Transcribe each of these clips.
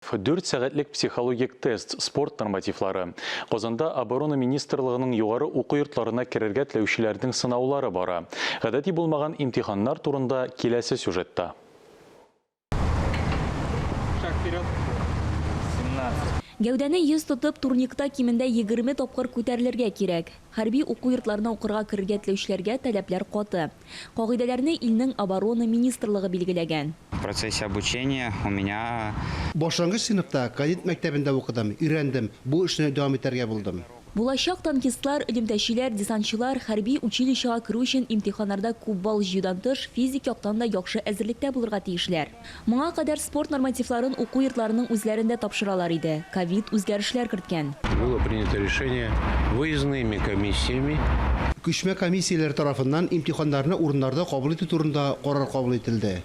Дүрт сәгатьлек психологик тест, спорт нормативлары. Казанда Оборона министрлыгының югары уку йортларына керергә теләүчеләрнең сынаулары бара. Гадәти булмаган имтиханнар турында киләсе сюжетта. Шаг вперед. 17. Гәүдәне 100 тотып, турникта кимендә 20 тапкыр күтәрелергә кирәк. Хәрби уку йортларына укырга керергә теләүчеләргә таләпләр каты. Кагыйдәләрне илнең Оборона министрлыгы билгеләгән. В процессе обучения у меня. Башлангыч сыйныфта кадет мәктәбендә укыдым, өйрәндем, бу эшне дәвам итәргә булдым. Булачак танкистлар, элемтәчеләр, десантчылар хәрби училищега керү өчен имтиханнарда күп балл җыюдан тыш, физик яктан да яхшы әзерлектә булырга тиешләр. Моңа кадәр спорт нормативларын уку йортларының үзләрендә тапшыралар иде. Ковид үзгәрешләр керткән. Было принято решение выездными комиссиями. Күчмә комиссияләр тарафыннан имтиханнарны урыннарда кабул итү турында карар кабул ителде.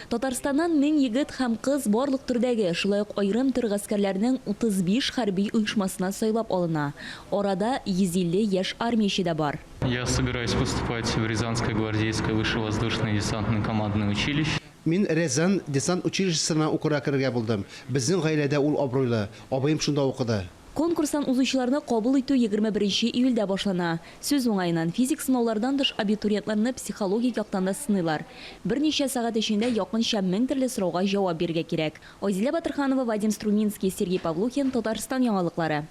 Татарстаннан 1000 егет һәм кыз барлык төрдәге, шулай ук аерым төр гаскәрләрнең 35 хәрби оешмасына сайлап алына. Арада 150 яшь армияче дә бар. Я собираюсь поступать в Рязанское гвардейское высшее воздушное десантное командное училище. Мин Рязан десант училищесына укырга керергә булдым. Безнең гаиләдә ул абруйлы. Абыем шунда укыды. Конкурстан узучыларны кабул итү 21 июльдә башлана. Сүз уңаеннан, физик сынаулардан тыш абитуриентларны психологик яктан да сыныйлар. Берничә сәгать эчендә якынча 1000 төрле сорауга җавап бирергә кирәк. Айзилә Батырханова, Вадим Струминский, Сергей Павлухин, Татарстан яңалыклары.